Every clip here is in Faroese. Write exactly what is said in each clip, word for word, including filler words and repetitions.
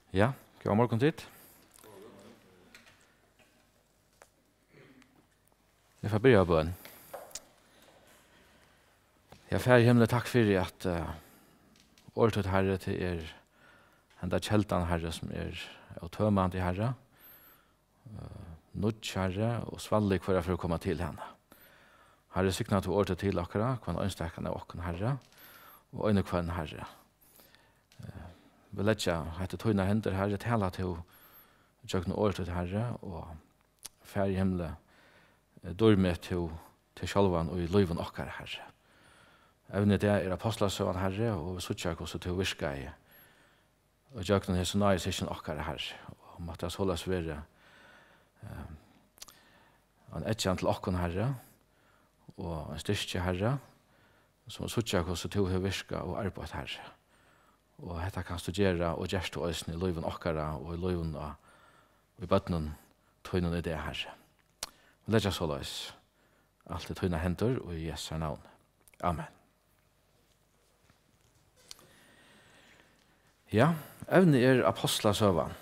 Ja, góðan morgun, tit. Eg fari at byrja við bøn. Ja, Faðir í himli, takk fyri, at, eh, orð títt, Harri, tað er henda keldan, Harri, sum er ótømandi, Harri. Eh, nýggj, Harri, og svallig hvørja ferð vit koma til hana. Harri, signa tú orð títt til okkara, hvønn einstakan av okkum, Harri, og ein og hvønn, Harri. Eh, vit leggja hetta í tínar hendur, Harri, tala tú gjøgnum orð títt, Harri, og Faðir í himli, eh, dýrmæt tú teg sjálvan í lívum okkara, Harri. Evnið í dag er Apostlasøgan, Harri, og vit síggja, hvussu tú virkaði og gjøgnum hesi náðisyskin okkara, Harri. Og mátti tað soleiðis vera, eh, ein eggjan til okkum, Harri, og ein styrki, Harri, sum at síggja, hvussu tú hevur virkað og arbeitt, Harri. Og hetta kanst tú gera, og gert tú eisini í lívum okkara og í lívum á, í børnum tínum í dag, Harri. Vit leggja soleiðis alt í tínar hendur, og í Jesu navni. Amen. Ja, evnið er Apostlasøgan.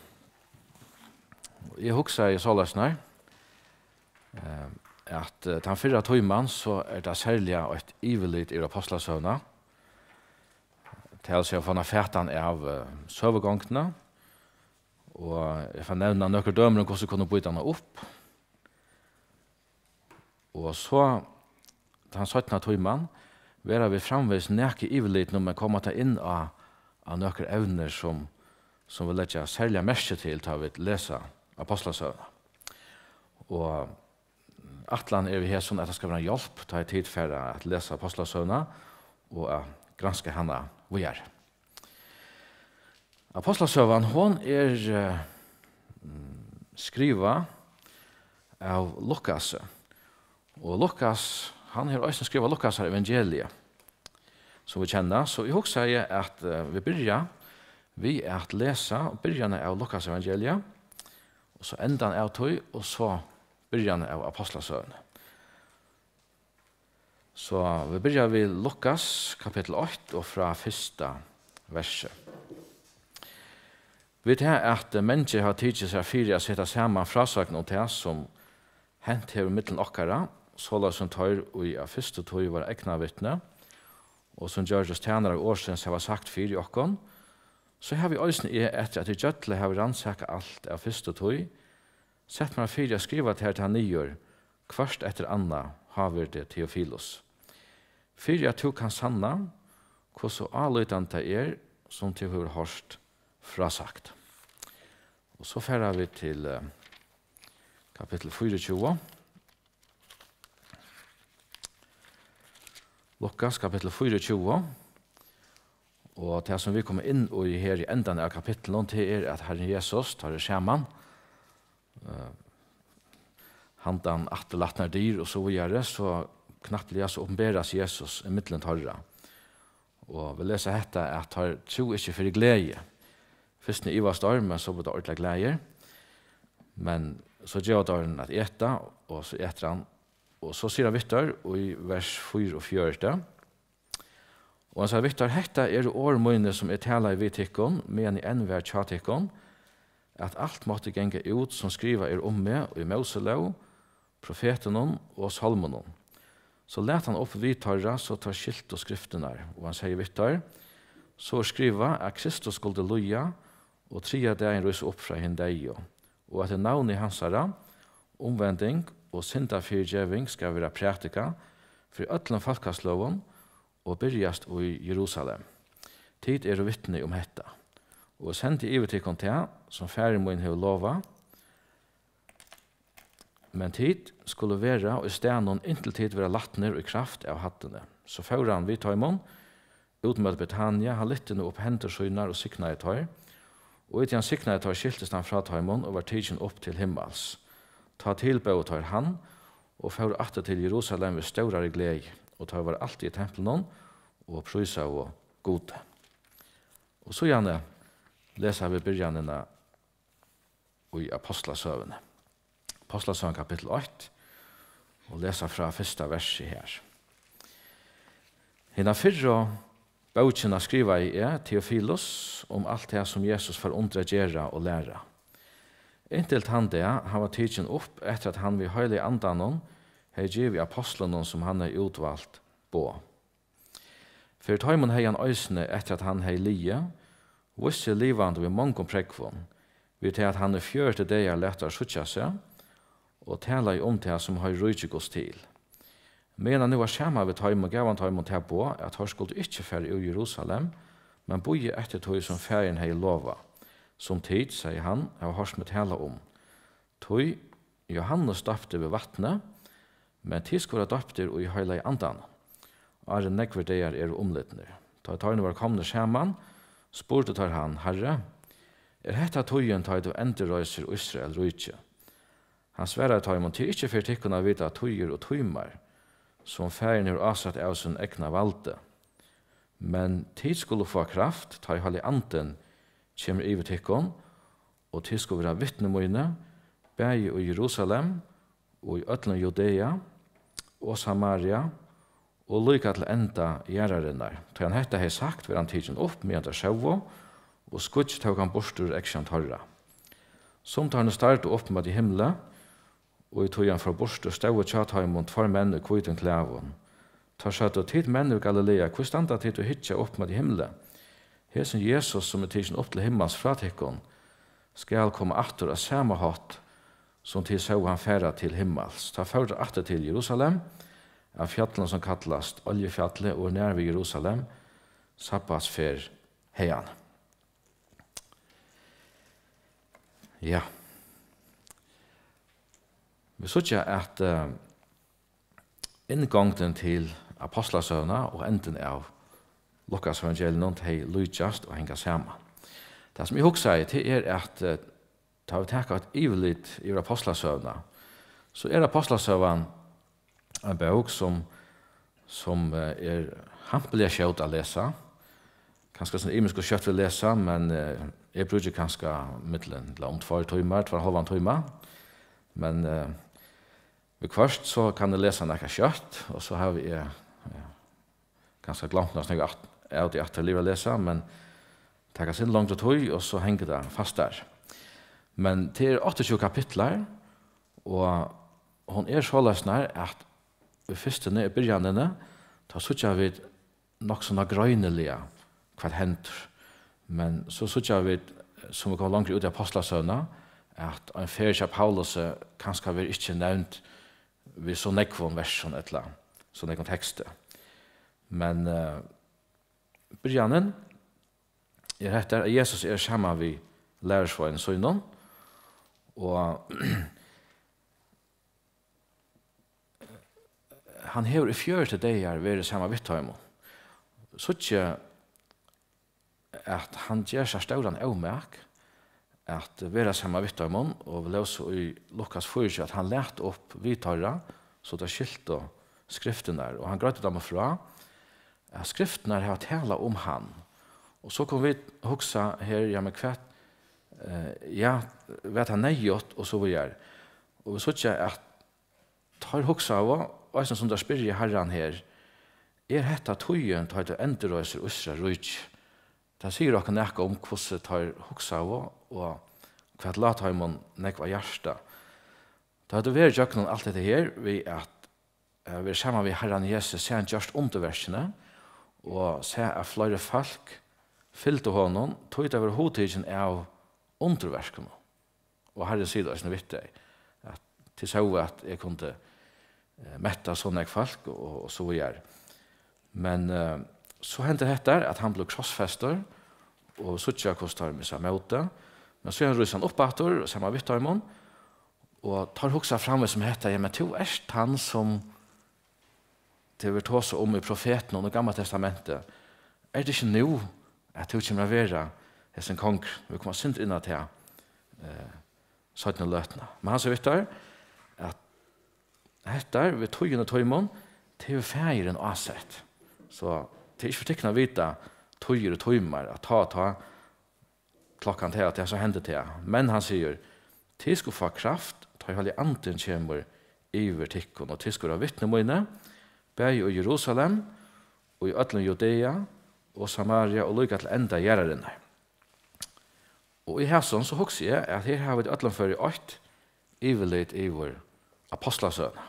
Eg hugsaði soleiðis nær, eh, at, eh, tann fyrra tíman, so er tað serliga eitt yvirlit yvir Apostlasøguna. Tað er, altso, at fáa eina fatan av, eh, søgugongdini, og eg fari at nevna nøkur dømi um, hvussu vit kunnu býta hana upp. Og so tann seinna tíman verða vit framvegis nakað yvirlit nú, men koma tá inn á, á nøkur evnir, sum, sum vit leggja serliga merki til, tá vit lesa Apostlasøguna. Og ætlanin er við hesum, at tað skal vera ein hjálp, tá ið tit fara at lesa Apostlasøguna og at granska hana víðari. Apostlasøgan, hon er, eh, mm, skrivað av Lukasi. Og Lukas, hann hevur eisini skrivað Lukasar evangeliið, sum vit kenna. So eg hugsaði, at, eh, vit byrja við at lesa byrjanina av Lukasar evangeliið, og so endan av tí, og so byrjanina av Apostlasøguni. So vit byrja við Lukas, kapittul eitt, og frá fyrsta versi. Við tað, at menn hava tikið sær fyri at seta saman frásøgn um tað, sum hent hevur millum okkara, soleiðis sum teir, ið av fyrstu tíð vóru eygnavitni, og sum gjørdust tænarar orðsins, hava sagt fyri okkum, so havi eisini eg, eftir at eg gjølla havi rannsakað alt av fyrstu tíð, sett mær fyri at skriva tær tað niður, hvørt eftir annað, hávirdi Theofilus, fyri at tú kanst sanna, hvussu álítandi tað er, sum tú hevur hoyrt frásagt. Og so fara vit til, eh, kapittul fýraogtjúgu. Lukas, kapittul fýraogtjúgu. Og tað, sum vit koma inn í her í endan av kapitlinum, tað er, at Harrin Jesus, tá teir eru saman, eh, handan afturlatnar dyr og so víðari, so knappliga so opinberast Jesus ímillum teirra. Og vit lesa hetta, at teir trúðu ikki fyri gleði. Fyrst nú ivaðust teir, men so blivu teir ordiliga glaðir. Men so geva teir honum at eta, og so etur hann. Og so sigur hann við teir í vers fýraogfjøruti, og hann sigur við teir: Hetta eru orð míni, sum eg talaði við tykkum, meðan eg enn var hjá tykkum, at alt mátti ganga út, sum skrivað er um meg í Móselóg, profetunum og sálmunum. So læt hann upp við teirra, so teir skiltu skriftirnar, og hann segði við teir: So er skrivað, at Kristus skuldi líða og triðja dagin rísa upp frá hinum deyðu, og at í navni hansara umvending og syndafyrigeving skal verða prædikað fyri øllum fólkasløgum og byrjast í Jerusalem. Tit eru vitni um hetta. Og eg sendi yvir tykkum tað, sum Faðir mín hevur lovað, men tit skulu vera í staðnum, inntil tit verða latnir í kraft av Hæddini. So fór hann við teimum út móti Betania, hann lyfti nú upp hendur sínar og signaði teir. Og í tí hann signaði teir, skiltist hann frá teimum og var tikin upp til himmals. Tá tilbóðu teir hann og fóru aftur til Jerusalem við stórari gleði, og teir vóru altíð í templinum og prísaðu Gudi. Og síðani lesa vit byrjanina í Apostlasøguni. Apostlasøgan kapittul eitt, og lesa frá fyrsta versi her. Hina fyrru Bókina skrivaði eg, Theophilus, um alt tað, sum Jesus fór undir at gera og læra, inntil tann dag, hann var tikin upp, eftir at hann við Heilaga Andanum hevði givið ápostlunum, sum hann hevði útvalt, boð. Fyri teimum hevði hann eisini, eftir at hann hevði ligið, víst seg livandi við mongum prógvum, við tað, at hann í fjøruti dagar læt teir síggja seg, og talaði um tað, sum hoyrir ríki Guds til. Meðan hann nú var saman við teimum, gav hann teimum tað boð, at teir skuldu ikki fara úr Jerusalem, men bíða eftir tí, sum Faðirin hevði lovað, sum tit, segði hann, hava hoyrt meg tala um. Tí Jóhannes doypti við vatni, men tit skulu verða doyptir í Heilaga Andanum, áðrenn nógvir dagar eru umlidnir. Tá ið teir nú vóru komnir saman, spurdu teir hann: Harri, er hetta tíðin, tá ið tú endurreisir Ísrael ríki? Hann svaraði teimum: Tað er ikki fyri tykkum at vita tíðir og tímar, sum Faðirin hevur ásett av sínum egna valdi. Men tit skulu fáa kraft, tá ið Heilagi Andin kemur yvir tykkum, og tit skulu vera vitni míni, bæði í Jerusalem og í øllum Judea og Samaria og líka til enda jarðarinnar. Tá hann hetta hevði sagt, var hann tikin upp, meðan teir sóu, og skýggj tók hann burtur úr eygsjón teirra. Sum teir nú stardu upp móti himli, og í tí hann fór burtur, stóðu hjá teimum tveir menn í hvítum klæðum. Teir søgdu: Tit menn úr Galilea, hví standa tit og hyggja upp móti himli? Hesin Jesus, sum er tikin upp til himmals frá tykkum, skal koma aftur á sama hátt, sum tit sóu hann fara til himmals. Tá fóru teir aftur til Jerusalem, av fjallinum, sum kallast Oljufjallið, og er nær við Jerusalem, sabbatsferð hevði hann. Ja. Vit síggja, at, eh, inngongdin til Apostlasøguna og endin av Lukasevangeliinum, tey líkjast og hanga saman. Tað, sum eg hugsaði, tað er, at, eh, tá vit taka eitt yvirlit yvir Apostlasøguna, so er Apostlasøgan ein bók, sum, sum, eh, er hampiliga skjót at lesa. Kanska sum ymiskt og skjótt at lesa, men, eh, eg brúki kanska millum, ella um tveir tímar, tveir og ein hálvan tíma. Men, eh, viðhvørt so kann eg lesa nakað skjótt, og so havi eg, eh, kanska gloymt næstan at, av tí aftur, liva at lesa, men taka sinn longri tíð, og so hongur tað fast har. Men tað eru áttaogtjúgu kapitlar, og hon er soleiðis nær, at í fyrstuni, í byrjanini, tá síggja vit nokk so nágreiniliga, hvat hendir. Men so síggja vit, sum vit koma longri út í Apostlasøguna, at ein ferð hjá Paulusi kanska verður ikki nevnd við so nógvum versum ella so nógvum teksti. Men, eh, byrjanin er hetta, at Jesus er saman við lærisveinum sínum, og hann hevur í fjøruti dagar verið saman við teimum. Síggi, at hann ger sær stóran ómak at vera saman við teimum, og vit lósu í Lukas fýraogtjúgu, at hann læt upp við teirra, so teir skiltu skriftirnar, og hann greiddi teimum frá, at skriftirnar hava talað um hann. Og so kunnu vit hugsa her, ja, men hvat, eh, ja, var tað neyðugt, og so víðari. Og vit síggja, at teir hugsaðu, eisini sum teir spyrja Harran her: Er hetta tíðin, tá tú endurreisir Ísraels ríki? Tað sigur okkum nakað um, hvussu teir hugsaðu, og hvat lá teimum nógv á hjarta. Teir høvdu verið gjøgnum alt hetta her, við at, eh, verið saman við Harran Jesus, sæð hann gjørt undurverkini, og sæð, at fleiri fólk fylgdu honum, tí teir vóru hugtikin av undurverkunum. Og Harrin sigur eisini við tey, at tit sóu, at eg kundi, eh, metta so nógv fólk, og, og so víðari. Men, eh, so hendir hetta, at hann blívur krossfestur, og síggja, hvussu teir missa mótið. Men síðan rís hann upp aftur, og saman við teimum, og teir hugsa framvegis um hetta: Ja, men tú ert hann, sum tað verður tosað um í profetunum og í Gamla Testamenti. Er tað ikki nú, at tú kemur at vera hesin kongur? Vit koma eitt sindur inn á tað, eh, seinnu løtuna. Men hann sigur við teir, at hetta við tíðum og tímum, tað hevur Faðirin ásett. So tað er ikki fyri tykkum at vita tíðir og tímar, at tá og tá klokkan tað og tað, so hendir tað. Men hann sigur: Tit skulu fáa kraft, tá ið Heilagi Andin kemur yvir tykkum, og tit skulu vera vitni míni, bæði í Jerusalem, og í øllum Judea, og Samaria og líka til enda jarðarinnar. Og í hesum, so hugsi eg, at her hava vit í øllum føri eitt yvirlit yvir ápostlasøguna.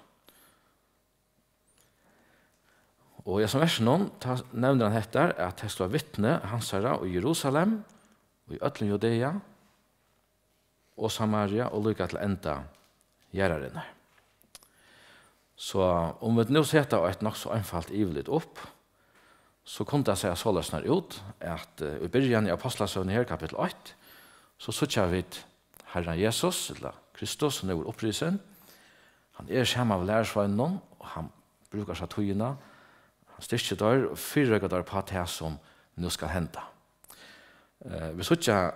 Og í hesum versinum, tá nevnir hann hetta, at tey skulu vera vitni hansara í Jerusalem, í øllum Judea, og Samaria og líka til enda jarðarinnar. So um vit nú seta eitt nokk so einfalt yvirlit upp, so kundi tað sæð soleiðis nær út, at, eh, í byrjan í Ápostlasøguni her, kapittul eitt, so síggja vit Harran Jesus, ella Kristus, sum nú er upprisin. Hann er saman við lærisveinunum, og hann brúkar seg tíðina, hann styrkir teir og fyrireikar teir upp á tað, sum nú skal henda. Eh, vit síggja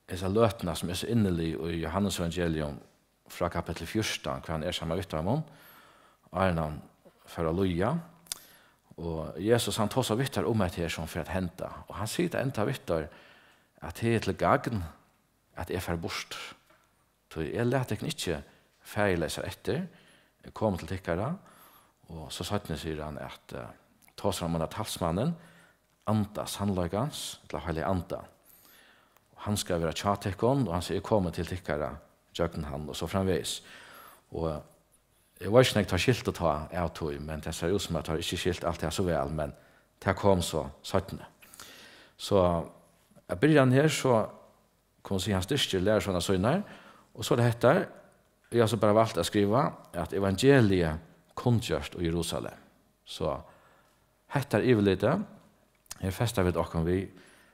hesa løtuna, sum er so innilig í Jóhannes evangelium frá kapitli fjúrtan, hvar hann er saman við teimum, áðrenn hann fór at líða. Og Jesus, hann tosar við teir um hetta her, sum fer at henda. Og hann sigur tað enda við teir, at tað er til gagn, at eg fari burtur. Tí eg lati tykkum ikki faðirleysar eftir, eg komi til tykkara. Og so seinni sigur hann at, eh, tosar hann um henda talsmannin, anda sannleikans, ella Heilaga Anda. Og hann skal vera hjá tykkum, og hann sigur, eg komi til tykkara gjøgnum hann, og so framvegis. Og eg veit ikki, um teir skiltu tá av tí, men tað sær út sum at teir ikki skiltu alt tað so væl, men tað kom so seinni. So at byrja her, so kann man siga, hann styrkir lærisveinar sínar, og so er tað hetta, eg havi so bara valt at skriva, at evangeliið kunngjørt í Jerusalem. So hetta er yvirlitið, her festa vit okkum við,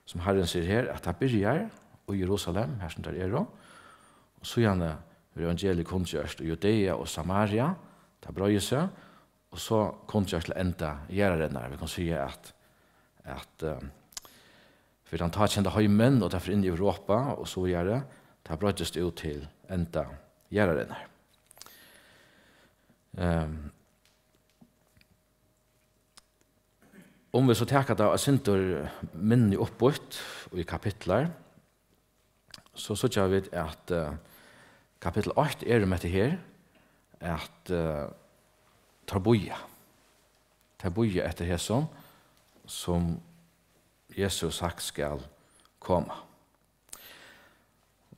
sum Harrin sigur her, at tað byrjar í Jerusalem, har sum teir eru, og síðani verður evangeliið kunngjørt í Judea og Samaria, tað breiðir seg, og so kunngjørt til enda jarðarinnar. Vit kunnu siga, at, at, eh, fyri tann tá kenda heimin, og tað fer inn í Europa, og so víðari, tað breiddist út til enda jarðarinnar. Ehm, um vit so taka tað eitt sindur minni uppbýtt í kapitlar, so síggja vit, at, eh, kapittul eitt er um hetta her, at, eh, teir bíða. Teir bíða eftir hesum, sum Jesus sagt skal koma.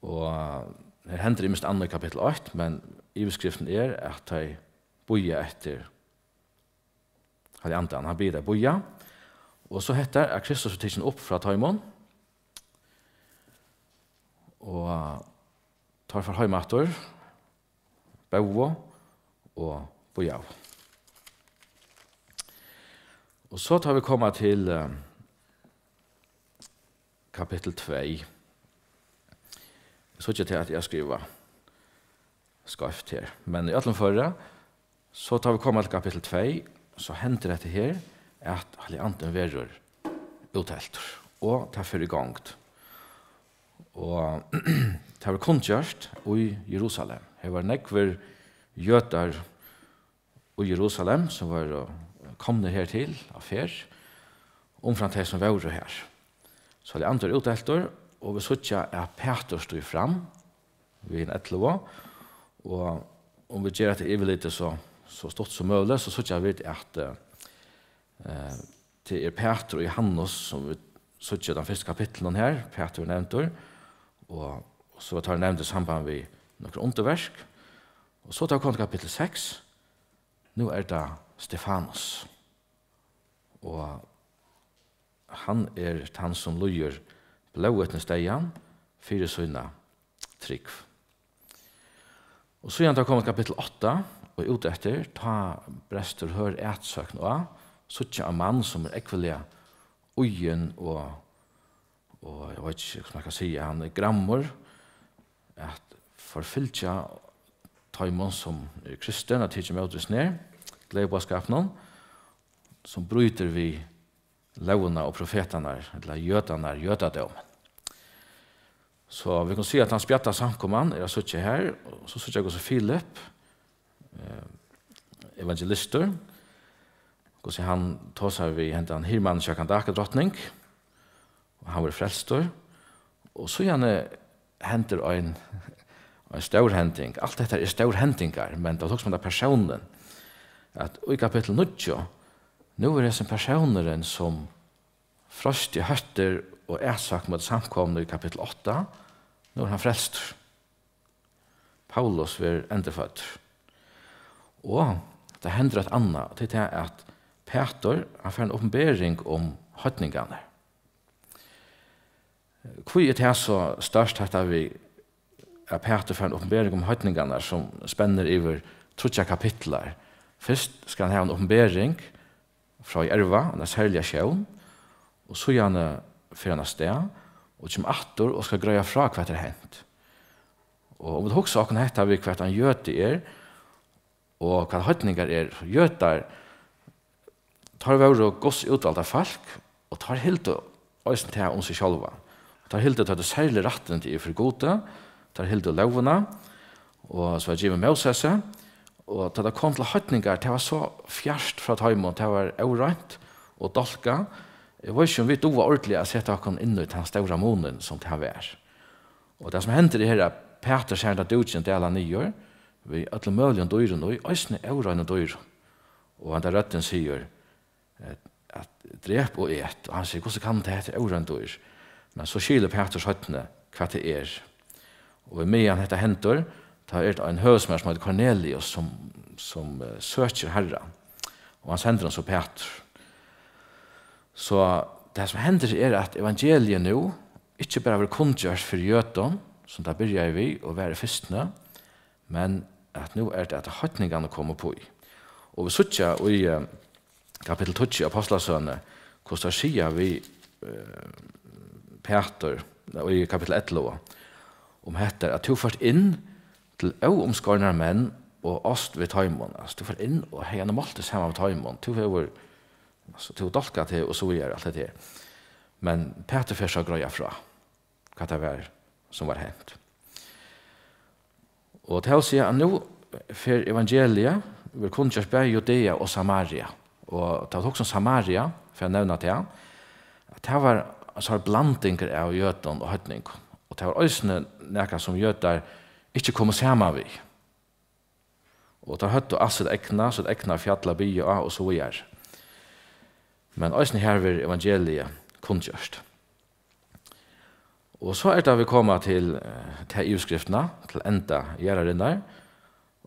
Og her hendir ymiskt annað í kapittul eitt, men yvirskriftin er, at tey bíða eftir Heilaga Andan, hann biður tey bíða. Og so hetta, at Kristus er tikin upp frá teimum, og teir fara heim aftur, bóðu og bíðaðu. Og so tá vit koma til, eh, kapittul tvey. Eg síggi til, at eg havi skrivað skeivt her. Men í øllum føri, so tá vit koma til kapittul tvey, so hendir hetta her, at Heilagi Andin verður útheltur, og tað fer í gongd. Og tað var kunngjørt í Jerusalem. Her var nógvir jødar í Jerusalem, sum vóru komnir hertil á ferð, umframt tey, sum vóru her. So Heilagi Andin er útheltur, og vit síggja, at Pætur stígur fram við ein ellivu, og um vit gera hetta yvirlitið so, so stutt sum møguligt, so síggja vit, at, eh, tað er Pætur og Jóhannes, sum vit síggja í teimum fyrstu kapitlunum her. Pætur er nevndur, og so er teir nevndir í samband við nøkur undurverk. Og so tá vit koma til kapittul seks, nú er tað Stefanus. Og hann er tann, sum lýgur blóðvitnisdeyðan fyri sína trúgv. Og síðan tá koma kapittul átta og út eftir, tá brestur hørð atsókn á, síggja ein mann, sum er ógvuliga íðin og, og eg veit ikki, hvussu man skal siga, hann er grammur at forfylgja teimum, sum eru kristin, at tikið ímóti hesum her gleðiboðskapinum, sum brýtur við lógina og profetarnar, ella jødarnar, jødadómin. So vit kunnu siga, at tann spjadda samkoman er at síggja her, og so síggja vit hvussu Filip, eh, evangelistur, hvussu hann tosar við hendan hirðmannin hjá Kandake-drotning, og hann verður frelstur. Og síðani hendir ein, ein stór hending. Alt hetta er stór hendingar, men tá hugsar man tað persónin, at í kapittul níggju, nú er hesin persónurin, sum froystur, hóttur og atsagt móti samkomuni í kapittul átta, nú er hann frelstur. Paulus verður endurføddur. Og tað hendir eitt annað, og tað er tað, at Pætur, hann fær eina opinbering um heidningarnar. Hví er tað so stórt, hetta við, at Pætur fær eina opinbering um heidningarnar, sum spennir yvir tríggjar kapitlar? Fyrst skal hann hava eina opinbering frá í erva, eina serliga sjón, og síðani fer hann avstað og kemur aftur og skal greiða frá, hvat er hent. Og um vit hugsa okkum hetta við, hvat ein jødi er, og hvat heidningar eru, jødar, teir vóru Guds útvalda fólk, og teir hildu eisini tað um seg sjálvan. Teir hildu, at teir høvdu serlig rættindi yvir fyri Gudi, teir hildu lógina, og sum var givin Mósesi, og tá tað kom til heidningar, tað var so fjart frá teimum, tað var óreint og dálkað. Eg veit ikki, um vit duga ordiliga at seta okkum inn í tann stóra munin, sum tað var. Og tað, sum hendir, er her, at Pætur sær henda dúkin dala niður við øllum møguligum dýrum í, eisini óreinum dýrum. Og henda røddin sigur, eh, at, "Drep og et." Og hann sigur, "Hvussu kann tað, hetta er órein dýr?" Men so skilur Pætur seinni, hvat tað er. Og ímeðan hetta hendir, tá er tað ein høvuðsmaður, sum eitur Kornelius, sum, sum, eh, søkir Harran. Og hann sendir hann so Pætur. So tað, sum hendir, er, at evangeliið nú ikki bara verður kunngjørt fyri jødum, sum tað byrjaði við og var í fyrstuni, men at nú er tað, at heidningarnir koma upp í. Og vit síggja í, eh, kapittul tíggju í Apostlasøguni, hvussu teir siga við, eh, Pætur, nei, í kapittul ellivu, um hetta, at tú fórt inn til óumskornar menn og ást við teimum. Altso, tú fórt inn og hevði eina máltíð saman við teimum. Tú hevur, altso, tú dálkar teg og so víðari, alt hetta her. Men Pætur fer so at greiða frá, hvat tað var, sum var hent. Og tað vil siga, at nú fer evangeliið, verður kunngjørt bæði í Judea og Samaria. Og tá vit hugsa um Samaria, fyri at nevna tað, at tað var ein sort blandingur av jødum og heidningum. Og tað var eisini nakað, sum jødar ikki komu saman við. Og teir høvdu alt sítt egna, sítt egna fjall at biðja á og so víðari. Men eisini her verður evangeliið kunngjørt. Og so er tað, vit koma til, eh, ta yvirskriftina, til enda jarðarinnar.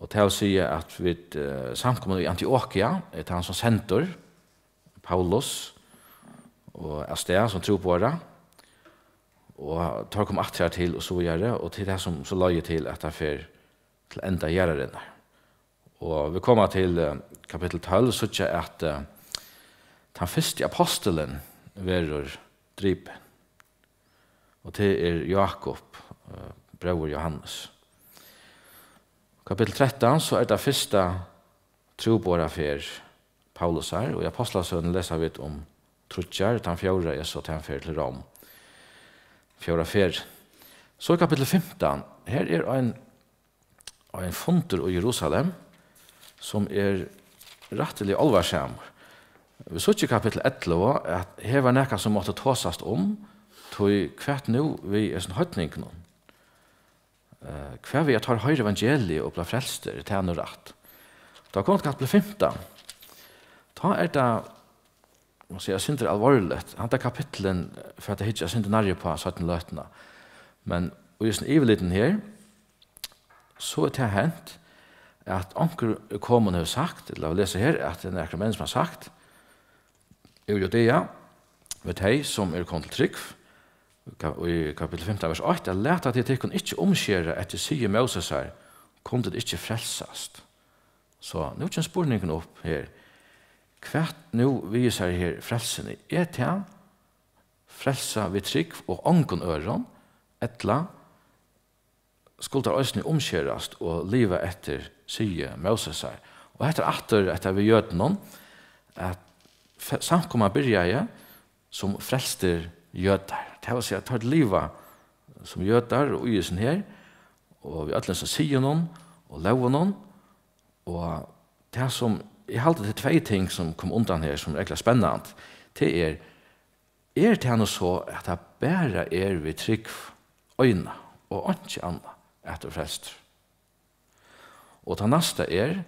Og tað vil siga, at vit, eh, samkoman í Antiokia er tann, sum sendir Paulus og avstað sum trúboðara. Og teir koma aftur hartil og so víðari, og til tað, sum so leiðir til, at tað fer til enda jarðarinnar. Og vit koma til, eh, kapittul tólv, síggja, at, eh, tann fyrsti apostulin verður dripin. Og tað er Jákup, eh, bróðir Jóhannes. Kapittul trettan, so er tað fyrsta trúboðaraferð Paulusar, og í Apostlasøguni lesa vit um tríggjar, tann fjórða er so, tá hann fer til Rom. Fjórða ferð. So er kapittul fimtan. Her er ein, ein fundur í Jerusalem, sum er rættiliga álvarsamur. Vit síggja í kapittul ellivu, at her var nakað, sum mátti tosast um, tí hvat nú við hesum heidningunum? Eh, hvat við at teir hoyra evangeliið og blíva frelstir, er tað nú rætt? Tá kom til kapittul fimtan. Tá er tað, má siga, eitt sindur alvorligt. Handa kapitulin fer at hyggja eitt sindur nærri upp á seinnu løtuna. Men í hesum yvirlitinum her, so er tað hent, at onkur er komin og hevur sagt, ella vit lesa her, at tað er nakrir menn, sum hava sagt, úr Judea, við tey, sum eru komin til trúgv, í ka-, í kapittul fimtan, vers eitt, at lata tit tykkum ikki umskera eftir siði Mósesar, kunnu tit ikki frelsast. So, nú kemur spurningurin upp her. Hvat nú við hesari her frelsuni? Er tað frelsa við trúgv og ongum øðrum, ella skuldu teir eisini umskerast og liva eftir siði Mósesar? Og hetta er aftur hetta við jødunum, at fe-, samkoman byrjaði sum frelstir jødar. Tað vil siga, at teir liva sum jødar og í hesum her, og við øllum sum siðunum og lógunum, og tað sum, eg haldi, tað er tvey ting, sum kom undan her, sum er ógvuliga spennandi. Tað er, er tað nú so, at tað bara er við trúgv eina og einki annað, at tú ert frelstur? Og tað næsta er,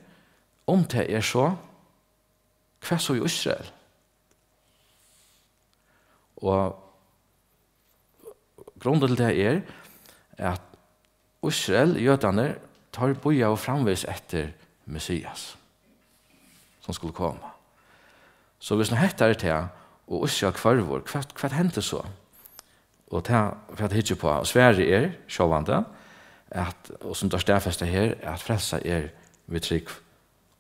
um tað er so, hvat so við Ísrael? Og grundin til tað er, at Ísrael, jødarnir, teir bíðaðu framvegis eftir Messias, sum skuldi koma. So viss nú hetta er tað, og Ísrael hvørvur, hvat, hvat hendir so? Og tað fer at hyggja upp á, og svarið er, sjálvandi, at, og sum teir staðfesta her, at frelsa er við trúgv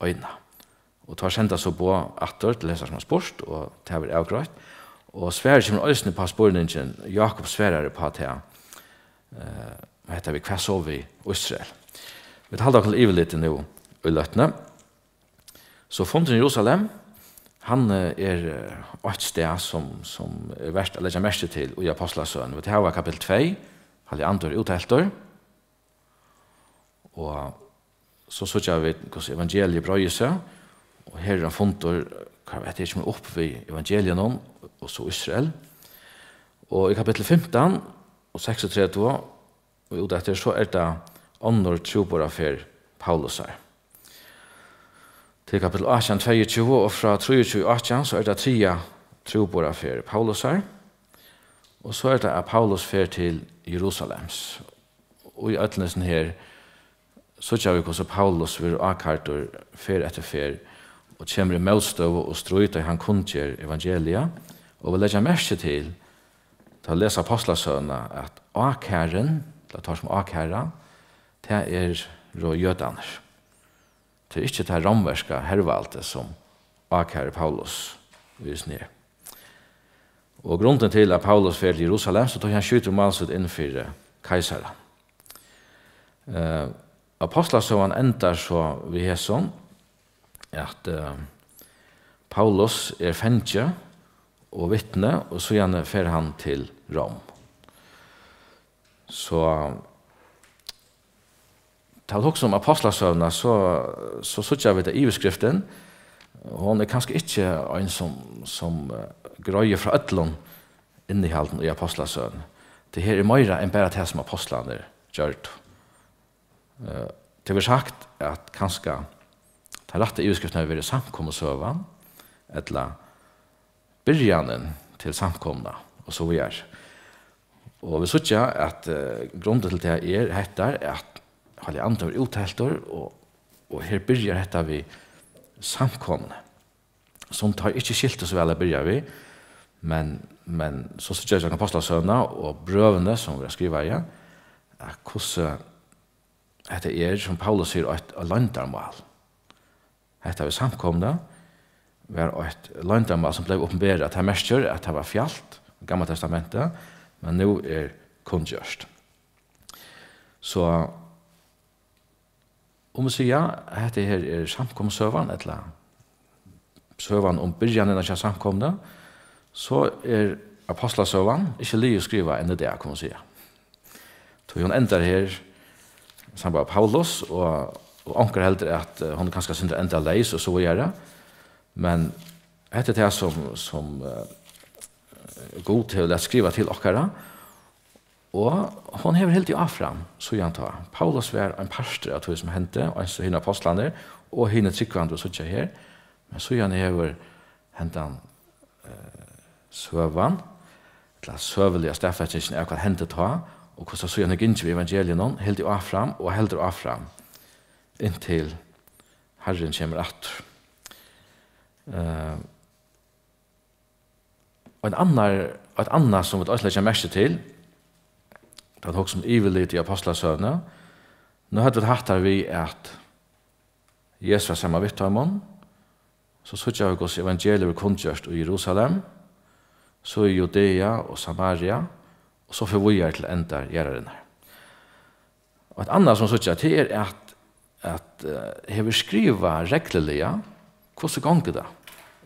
eina. Og teir senda so boð aftur til hesar, sum hava spurt, og tað verður avgreitt. Og svarið kemur eisini upp á spurningin, Jákup svarar upp á tað, eh, hetta við, hvat so við Ísrael? Vit halda okkum til yvirlitið nú í løtuni. So fundurin í Jerusalem, hann, eh, er, eh, eitt stað, sum, sum er vert at leggja merki til í Ápostlasøguni. Vit hava kapitul tvey, Heilagi Andur er útheltur. Og so síggja vit, hvussu evangeliið breiðir seg, og her er ein fundur, hvat veit eg, kemur upp við evangeliinum, og so Ísrael. Og í kapitli fimtan og seksogtretivu og út eftir, so er tað onnur trúboðaferð Paulusar. Til kapittul átjan, tveyogtjúgu, og frá trýogtjúgu átjan, so er tað triðja trúboðaferð Paulusar. Og so er tað, at Paulus fer til Jerusalems. Og í øllum hesum her, síggja vit, hvussu Paulus verður ákærdur ferð eftir ferð og kemur í mótstøðu og stríð, tá hann kunngerð evangeliið. Og vit leggja merki til, tá vit lesa Ápostlasøguna, at ákærin, ella teir sum ákæra, tað eru jødarnir. Tað er ikki tað rómverska hervaldið, sum ákærir Paulus í hesum her. Og grundin til, at Paulus fer til Jerusalem, so tí hann skjýtur mál sítt inn fyri keisaran. Eh, Ápostlasøgan endar so við hesum, at, eh, Paulus er fangi og vitni, og síðani fer hann til Rom. So, tá vit hugsa um Ápostlasøguna, so, so síggja vit, at yvirskriftin, hon er kanska ikki ein, sum, sum, eh, greiðir frá øllum innihaldinum í Ápostlasøguni. Tað her er meira enn bara tað, sum ápostlarnir gjørdu. Eh, tað verður sagt, at kanska tann rætta yvirskriftin hevur verið samkomusøgan, ella byrjanin til samkomuna, og so víðari. Og vit síggja, at, eh, grundin til tað er hetta, at Heilagi Andin verður útheltur, og, og her byrjar hetta við samkomuni, sum teir ikki skiltu so væl at byrja við, men, men so síggja vit í Ápostlasøguni og brøvini, sum verða skrivaði, at hvussu hetta er, sum Paulus sigur, eitt, eitt loyndarmál. Hetta við samkomuna var eitt loyndarmál, sum bleiv opinberað. Tað merkir, at tað var fjalt í Gamla Testamenti, men nú er kunngjørt. So, um vit siga, at hetta her er samkomusøgan, ella søgan um byrjanina hjá samkomuni, so er Ápostlasøgan ikki liðug skrivað enn í dag, kann man siga. Tí hon endar her, sambært Paulus, og, og onkur heldur, at, eh, hon er kanska eitt sindur endaleys og so víðari. Men hetta er tað, sum, sum, eh, Gud hevur latið skriva til okkara. Og hon hevur hildið áfram síðan tá. Paulus var ein partur av tí, sum hendi, eins og hinir ápostlarnir og hinir trúgvandi, vit síggja her. Men síðan hevur hendan, eh, søgan, ella søguliga staðfestingin av, hvat hendi tá, og hvussu tað síðan er gingið við evangeliinum, hildið áfram og heldur áfram, inntil Harrin kemur aftur. Eh, ein annar, eitt annað, sum vit eisini leggja merki til, tá vit hugsa um yvirlit í Ápostlasøguni, nú høvdu vit hatta við, at Jesus var saman við teimum, so síggja vit, hvussu evangeliið verður kunngjørt í Jerusalem, so í Judea og Samaria, og so fer víðari til endar jarðarinnar. Og eitt annað, sum síggja, tað er, at, at, eh, hevur skrivað regluliga, hvussu gongur tað?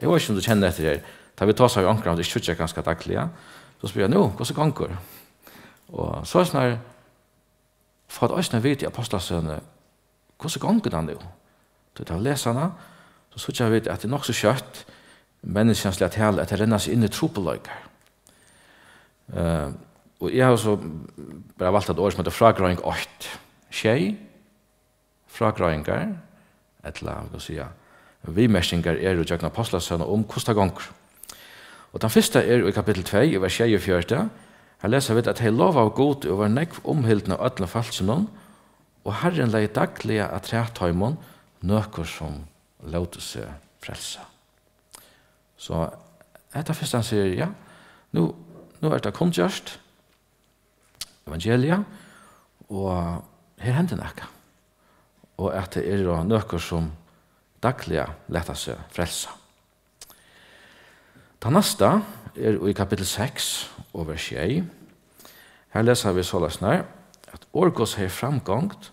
Eg veit ikki, um tú kennir eftir her, tá vit tosa við onkran, vit ikki síggja kanska dagliga, so spyrja, nú, hvussu gongur? Og so er snar, fáa vit eisini at vita í Ápostlasøguni, hvussu gongur tað nú? Tí tá vit lesa hana, so síggja vit, at tað er nokk so skjótt, menniskjan skal tala, at tey renna seg inn í trupulleikar. Eh, og eg havi so bara valt eitt orð, sum eitur frágreiðing eitt. Sjey frágreiðingar, ella, vit kunnu siga, viðmerkingar eru gjøgnum Ápostlasøguna um, hvussu tað gongur. Tann fyrsta er í kapittul tvey, í vers sjeyogfjøruti. Her lesa vit, at tey lovaðu Gud og vóru nógv umhildin av øllum fólkinum, og Harrin legði dagliga afturat teimum nøkur, sum lótu seg frelsa. So hetta fyrsta, hann sigur, ja, nú, nú er tað kunngjørt, evangelia, og her hendir nakað. Og at tað eru nøkur, sum dagliga lata seg frelsa. Tað næsta er í kapittul seks og vers sjey. Her lesa vit soleiðis nær, at orð Guds hevði framgongd,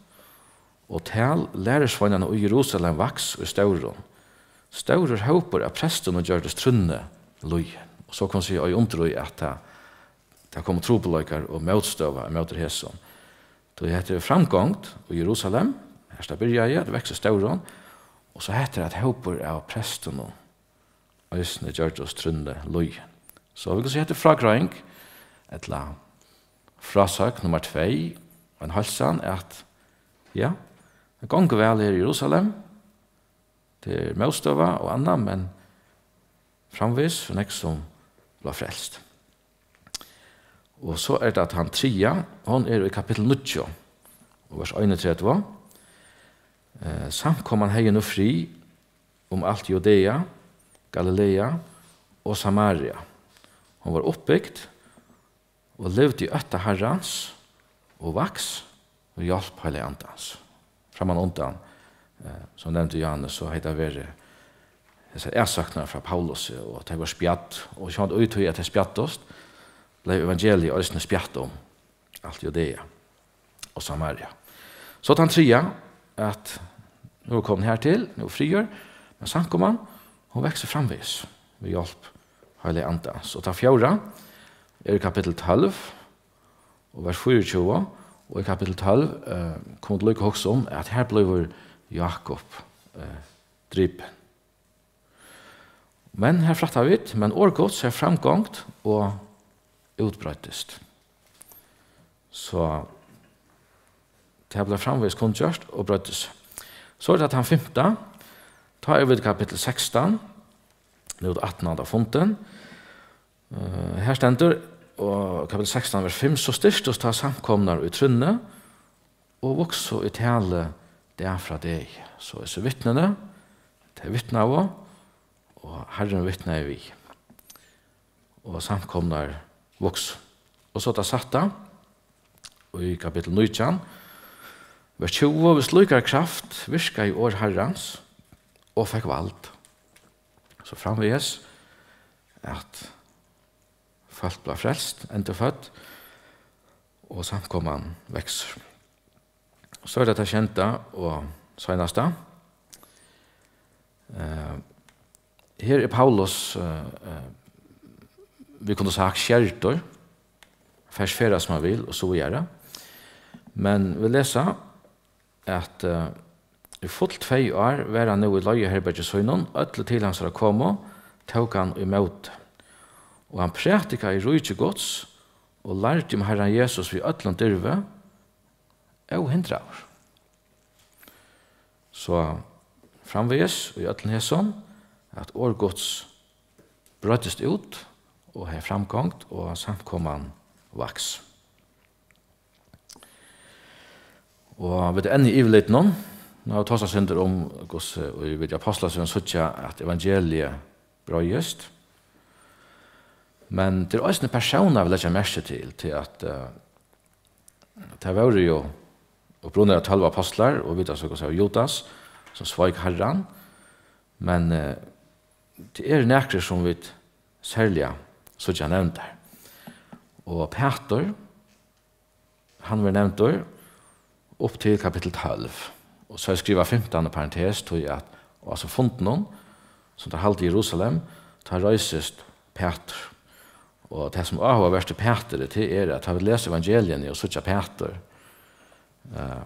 og tal lærisveinanna í Jerusalem vaks í stórum. Stórur hópur av prestum gjørdist trúnni lýðin. Og so kann man siga, eg undri í, at tað, tað komu trupulleikar og mótstøða ímóti hesum. Tí hetta er framgongd í Jerusalem, her tað byrjaði, at veksa stórum, og so hetta er, at hópur av prestum eisini gjørdust trúnni lýðin. So vit kunnu siga, hetta er frágreiðing, ella frásøgn nummar tvey, ein heilsan, at, ja, tað gongur væl her í Jerusalem, tað er mótstøða og annað, men framvegis er nógv, sum blíva frelst. Og so er tað tann triðja, hon er í kapittul níggju, og vers einogtretivu. Eh, samkoman hevði nú frið um alt Judea, Galilea og Samaria. Hon var uppbygd og livdi í ótta Harrans og vaks við hjálp Heilaga Andans. Frammanundan, eh, sum nevndi Johannes, so hevði tað verið hesar atsøgnar frá Paulusi, og tey vóru spjadd, og sjálvandi í tí, at tey spjaddust, bleiv evangeliið eisini spjatt um alt Judea og Samaria. So tann triðja, at nú er komin her til, nú er friður, men samkoman, hon veksur framvegis við hjálp Heilaga Andans. Og tað fjórða er í kapittul tólv, og vers fýraogtjúgu, og í kapittul tólv, eh, kunnu vit líka hugsa um, at her blívur Jákup, eh, dripin. Men her frætta vit, men orð Guds hevði framgongd og útbreiddist. So tað bleiv framvegis kunngjørt og breiddist. So er tað tann fimta, tá eru vit í kapittul sekstan, nú er tað aftan á fundin. Eh, her stendur, og kapittul sekstan, vers fimm, so styrktust tá samkomurnar í trúnni og vuksu í tali dag frá degi. So hesi vitnini, tey vitnaðu, og Harrin vitnaði við. Og samkomurnar vuksu. Og so tað sætta, í kapittul nítjan, vers tjúgu, við slíkari kraft virkaði orð Harrans og fekk vald. So framvegis, at fólk blíva frelst, endurfødd, og samkoman veksur. So er tað tað sjeynda og seinasta. Eh, her er Paulus, eh, eh, vit kunnu sagt, skerdur, fær ferðast sum hann vil, og so víðari. Men vit lesa, at, eh, í full tvey ár var hann nú í leiðaherbergi sínum, øll til hansara komu, tók hann ímóti. Og hann prædikaði ríki Guds og lærdi um Harran Jesus við øllum dirvi, óhindraður. So framvegis í øllum hesum, at orð Guds breiddist út og hevði framgongd, og samkoman vaks. Og vit eru enn í yvirlitinum. Nú hava vit tosað eitt sindur um, hvussu, og vit í Apostlasøguni síggja, at evangeliið breiðist. Men tað er eisini persónar, vit leggja merki til, til at, eh, tað vóru jo upprunaliga tólv apostlar, og vit hava so, so Judas, sum sveik Harran. Men, eh, tað eru nakrir, sum vit serliga síggja nevndar. Og Pætur, hann verður nevndur upp til kapittul tólv. Og so er skrivað fimtan í parentes, tí at á hasum fundinum, sum teir halda í Jerusalem, tá reisist Pætur. Og tað, sum er áhugavert við Pæturi, tað er, at tá vit lesa evangeliini og síggja Pætur, eh,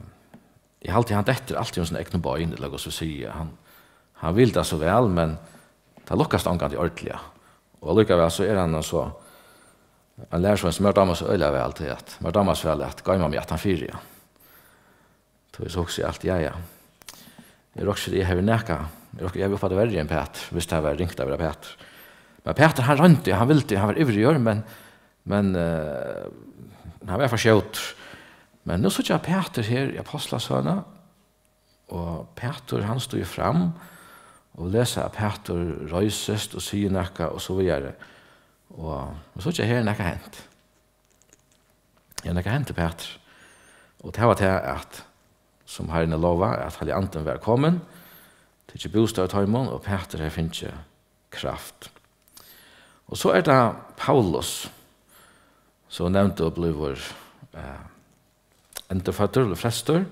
eg haldi, hann dettur altíð um síni egnu bein, ella hvussu siga. Hann, hann vil tað so væl, men tað lukkast ongantíð ordiliga. Og allíkavæl so er hann so, hann lærir so, sum mær dámar so øgiliga væl, tí at mær dámar so væl at goyma meg aftan fyri hann. Tí so hugsi eg altíð, ja, ja. Eg roksi, eg havi nakað, eg roksi, eg havi uppaftur verri enn Pætur, viss tað var ringt at vera Pætur. Men Pætur, hann royndi, hann vildi, hann var ivrigur, men, men, eh, hann var for skjótur. Men nú síggja Pætur her í Apostlasøguni, og Pætur, hann stígur fram, og lesa at Pætur reisist og sigur nakað og so víðari. Og, og síggja, her er nakað hent. Ja, nakað hent, Pætur. Og tað var tað, at, sum Harrin hevði lovað, at Heilagi Andin var komin, tikið bústað í teimum, og Pætur hevði fingið kraft. Og so er tað Paulus, sum nevndur blívur, eh, endurføddur, blívur frelstur,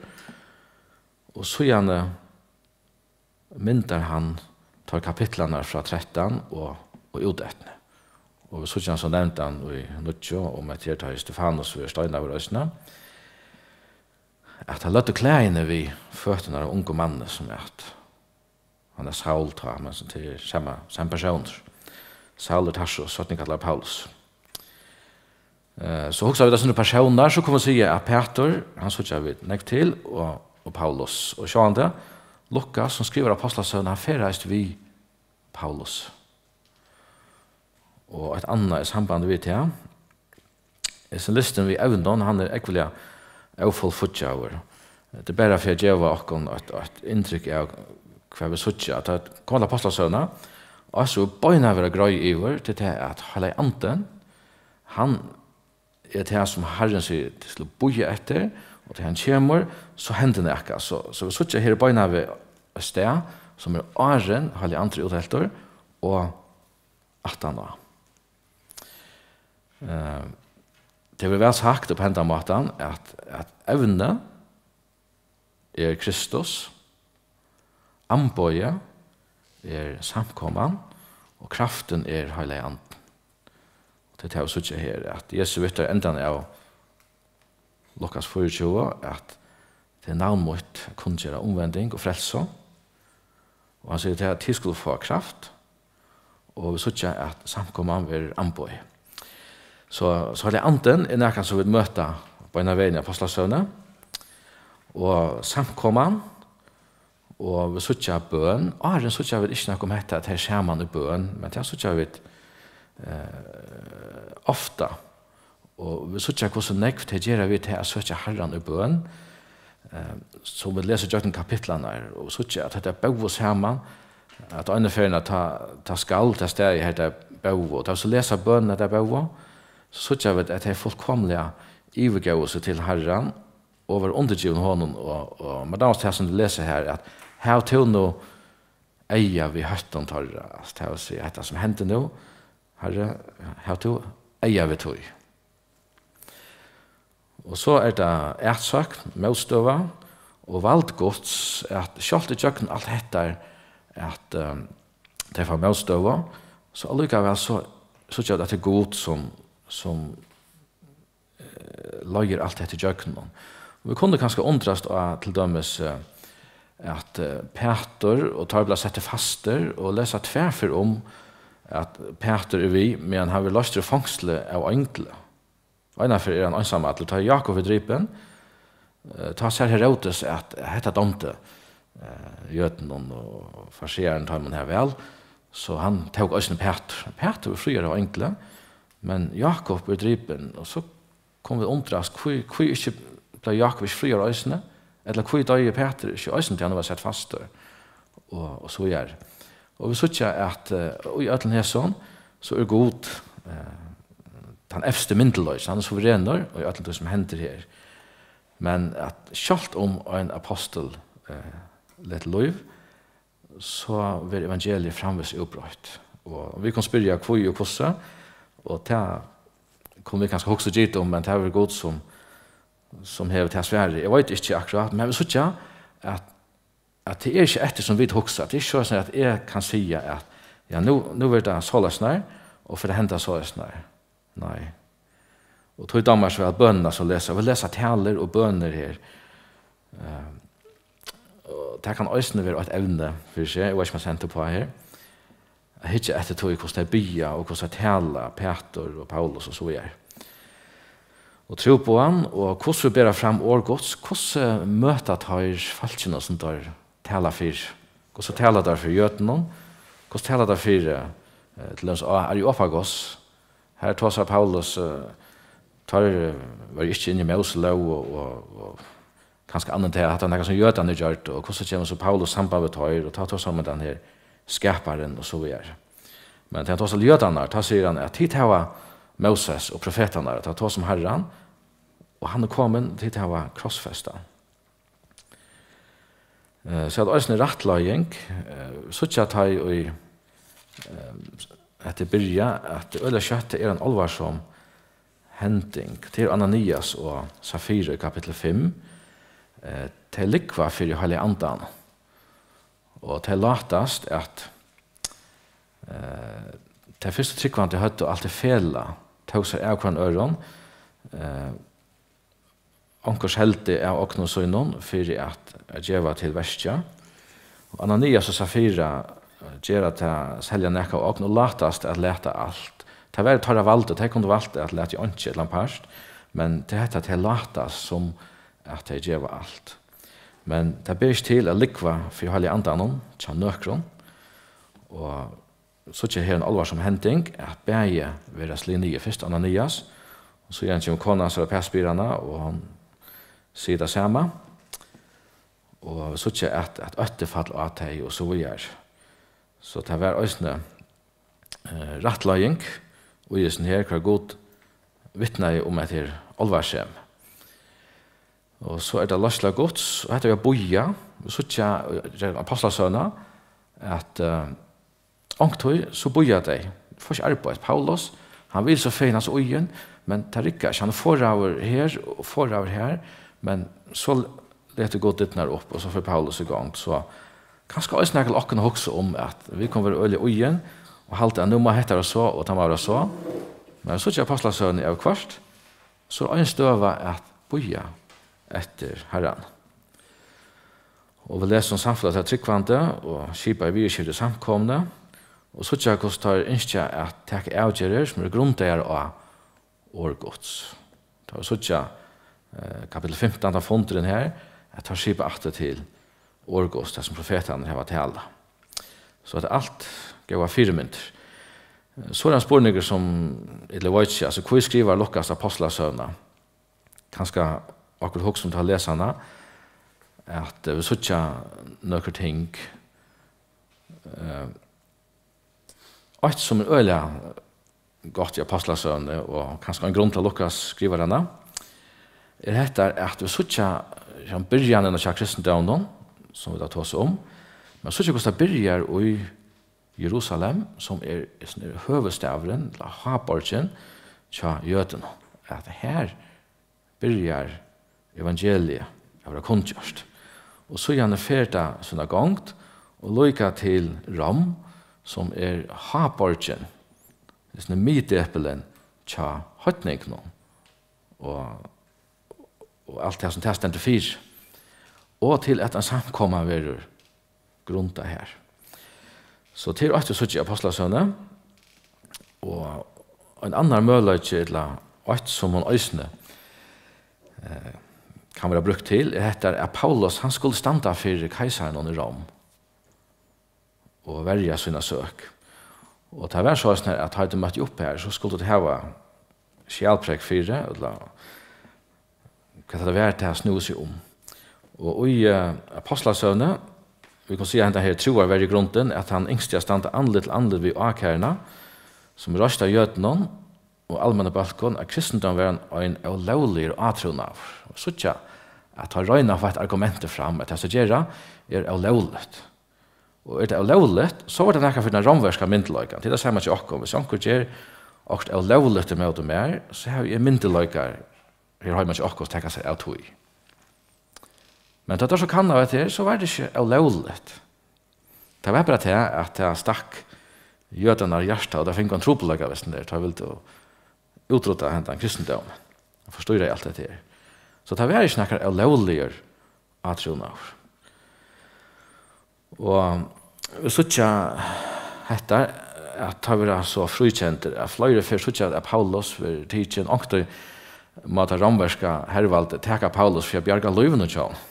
og síðani myndar hann teir kapitlarnar frá trettan og, og út eftir. Og vit síggja hann so nevndan í níggju, um at her tá ið Stefanus verður steinaður eisini, at hann løgdi klæðini við føturnar á ungum manni, sum æt, hann æt Saul tá, men sum tað er sama, sama persónur. Saul úr Tarsus, seinni kallaður Paulus. Eh, so hugsa vit um persónar, so kunnu vit siga at Pætur, hann síggja vit nógv til, og, og Paulus. Og sjálvandi, Lukas, sum skrivar Apostlasøguna, hann ferðaðist við Paulus. Og eitt annað í sambandi við tað, hesin listin við evnum, hann er ógvuliga ófullfíggjaður. Tað er bara fyri at geva okkum eitt, eitt inntrykk av, hvat vit síggja, at tá vit koma til Apostlasøguna, og so beinanvegin verða greið yvir, til tað, at Heilagi Andin, hann er tað, sum Harrin sigur, tit skulu bíða eftir, og tá hann kemur, so hendir nakað. So, so vit síggja her beinanvegin eitt stað, sum er áðrenn Heilagi Andin er útheltur, og aftaná. Eh, tað verður væl sagt upp á hendan mátan, at, at evnið er Kristus, amboðið er samkoman, og kraftin er Heilagi Andin. Og tað er tað, vit síggja her, at Jesuittar, endan av Lukas fýraogtjúgu, at tað er navn mítt, kunngera umvending og frelsu. Og hann sigur til, at tit skulu fáa kraft, og vit síggja, at samkoman verður amboðið. So, so Heilagi Andin er nakað, sum vit møta beinanvegin í Apostlasøguni, og samkoman, og vit síggja bøn. Áðrenn síggja vit ikki nakað um hetta, at tey eru saman í bøn, men tað síggja vit, eh, ofta. Og vit síggja, hvussu nógv tey gera við tað at søkja Harran í bøn, eh, sum vit lesa gjøgnum kapitlarnar, og síggja, at tey bóðu saman, at einu ferðina tá, tá skal tað staðið har tey bóðu, og tá vit so lesa bønina, tey bóðu, so síggja vit, at tey fullkomiliga yvirgóvu seg til Harran, og vóru undirgivin honum, og, og man dámar tað, sum vit lesa her, at: Hav tú nú eyga við hóttum teirra, altso, tað vil siga, hetta sum hendi nú, Harri, hav tú eyga við tí. Og so er tað atsókn, mótstøða og vald Guds, at sjálvt ígjøgnum alt hetta, at, ehm, tey fáa mótstøðu, so allíkavæl so, so síggja vit, at tað er Gud, sum, sum, eh, leiðir alt hetta ígjøgnum. Og vit kunnu kanska undrast á, til dømis, eh, at, eh, Pætur og teir blíva settir fastir, og lesa tvær ferðir um, at Pætur er við, meðan hann verður loystur úr fongsli av eingli. Einaferð er hann einsamallur, tá Jákup er dripin, eh, tá sær Herodes, at hetta dámdi, eh, jødunum og farisearunum, teimum her væl, so hann tók eisini Pætur. Pætur var fríur av eingli, men Jákup er dripin, og so kunnu vit undrast, hví, hví ikki bleiv Jákup ikki fríur eisini, ella hví doyði Pætur ikki eisini, tí hann var sett fastur, og, og so víðari. Og vit síggja, at, eh, í øllum hesum, so er Gud, eh, tann evsti myndugleikin, hann er suverenur í øllum tí, sum hendir her. Men at sjálvt um ein apostul, eh, letur lív, so verður evangeliið framvegis útbreitt. Og vit kunnu spyrja, hví og hvussu, og tað kunnu vit kanska hugsa og gita um, men tað er Gud, sum, sum hevur tað svarið. Eg veit ikki akkurát, men vit síggja, at at tað er ikki eftir, sum vit hugsa. Tað er ikki soleiðis, at eg kann siga, at, ja, nú, nú verður tað soleiðis nær, og fer at henda soleiðis nær. Nei. Og tí dámar so væl bønina, so lesa. Vit lesa talur og bønir her. Eh, og tað kann eisini vera eitt evni fyri seg, eg veit ikki, um eg sendi upp á her. At hyggja eftir tí, hvussu tey biðja og hvussu tey tala, Pætur og Paulus og so víðari. Og trúboðan, og hvussu bera fram orð Guds, hvussu møta teir fólkini, sum teir tala fyri? Hvussu tala teir fyri jødunum? Hvussu tala teir fyri, Eh, til dømis á Areopagos, har tosar Paulus, eh, teir, eh, vóru ikki inni í Móselóg og, og, og kanska annað enn tað, at tað er nakað sum jødarnir gjørdu, og hvussu kemur so Paulus samband við teir, og tá tosar hann um tann her skaparin og so víðari. Men tá hann tosar til jødarnar, tá sigur hann at tit hava Móses og profetarnar, tá tosar um Harran, og hann er komin, tit hava krossfest hann. Eh, so at eisini rættleiðing, eh, síggja tey í, eh, at tað byrja, at øgiliga skjótt er ein álvarsom hending. Tað er Ananias og Safira í kapittul fimm. Eh, tey lúgva fyri Heilaga Andan. Og tey látast at, eh, tey fyrstu trúgvandi høvdu alt í felag, tók sær av hvørjum øðrum, eh, onkur seldi av ognum sínum fyri at, at geva til verkið. Og Ananias og Safira, eh, gera tað, selja nakað av ogn og látast at lata alt. Tað var í teirra valdi, tey kundu valt at lata einki ella ein part, men tað er hetta, tey látast sum at tey geva alt. Men tað ber ikki til at lúgva fyri Heilaga Andanum hjá nøkrum, og síggja her ein álvarsom hending, at bæði verða sligin niður. Fyrst Ananias, og síðan kemur kona hansara og pasbyrðarna, og hon sigur tað sama. Og vit síggja, at, at ótti fall á tey, og so víðari. So tað var eisini, eh, rættleiðing í hesum her, hvar Gud vitnaði um, at tað er álvarsom. Og so er tað leiðsla Guds, og hetta er at bíða. Vit síggja, eh, í Apostlasøguni, at, eh, Onkuntíð, so bíða tey. Fáa ikki arbeitt. Paulus, hann vil so fegin hans íðin, men tað riggar ikki. Hann er forræður her og forræður har, men so letur Gud dyrnar upp, og so fer Paulus í gongd. So kanska eisini nakað til okkum at hugsa um, at vit kunnu vera øgiliga íðin og halda, at nú má hetta vera so, og tað má vera so. Men vit síggja í Apostlasøguni av hvørt, so er ein støða at bíða eftir Harran. Og vit lesa um samfelag teirra trúgvandi og skipaði viðurskifti í samkomuni, og síggja, hvussu teir ynskja at taka avgerðir, sum eru grundaðar á orð Guds. Tá vit síggja, eh, kapittul fimtan, tann fundurin her, at teir skipa aftur til orð Guds, tað sum profetarnir hava talað. So hetta er alt góðar fyrimyndir. So er ein spurningur, sum, ella eg veit ikki, altso, hví skrivar Lukas Apostlasøguna? Kanska okkurt hugsa um, tá lesa hana, at, eh, vit síggja nøkur ting. Eh, eitt sum er øgiliga gott í Apostlasøguni, og kanska ein grund til at Lukas skrivar hana, er hetta, at vit síggja, eh, byrjanina hjá kristindóminum, sum vit hava tosað um, men síggja, hvussu tað byrjar í Jerusalem, sum er, sum er høvuðsstaðurin, ella háborgin, hjá jødunum, at her byrjar evangeliið at verða kunngjørt. Og síðani fer tað sína gongd og líka til Rom, sum er háborgin, hesin er miðdepilin hjá heidningunum og, og alt tað sum tað stendur fyri. Og til at ein samkoma verður grundað har. So tað er eitt, vit síggja í Apostlasøguni, og ein annar møguleiki, ella eitt, sum hon eisini, eh, kann verða brúkt til, er hetta, at Paulus, hann skuldi standa fyri keisaranum í Rom og verja sína søk. Og tað var soleiðis, at tá ið tú møtti upp har, so skuldi tú hava skjalprógv fyri, ella hvat tað var, tað snúði seg um. Og í, eh, Apostlasøguni, vit kunnu siga, henda her trúarverjugrundin, at hann ynskti at standa andlit til andlit við ákæruna, sum reist av jødunum og almennu bólkum, at kristindómur var ein, ein ólógligur átrúnaður. Og síggja, at teir royna at fáa eitt argument fram, at tað, sum teir gera, er ólógligt. Og er tað ólógligt, so er tað nakað fyri tann rómverska myndugleikan. Tað er tað sama hjá okkum. Hvis onkur ger okkurt ólógligt ímóti mær, so havi eg myndugleikar her heima hjá okkum at taka sær av tí. Men tá teir so kannaðu hetta her, so var tað ikki ólógligt. Tað var bara tað, at tað stakk jødarnar í hjartað, og teir fingu ein trupulleika, veitst tú, teir vildu útrudda hendan kristindóm og forstýra alt hetta her. So tað var ikki nakar ólógligur átrúnaður. Og vit síggja hetta, at teir verða so fríkendir, at fleiri ferð síggja, at Paulus verður tikin, onkuntíð má tað rómverska hervaldið taka Paulus fyri at bjarga lívinum hjá honum.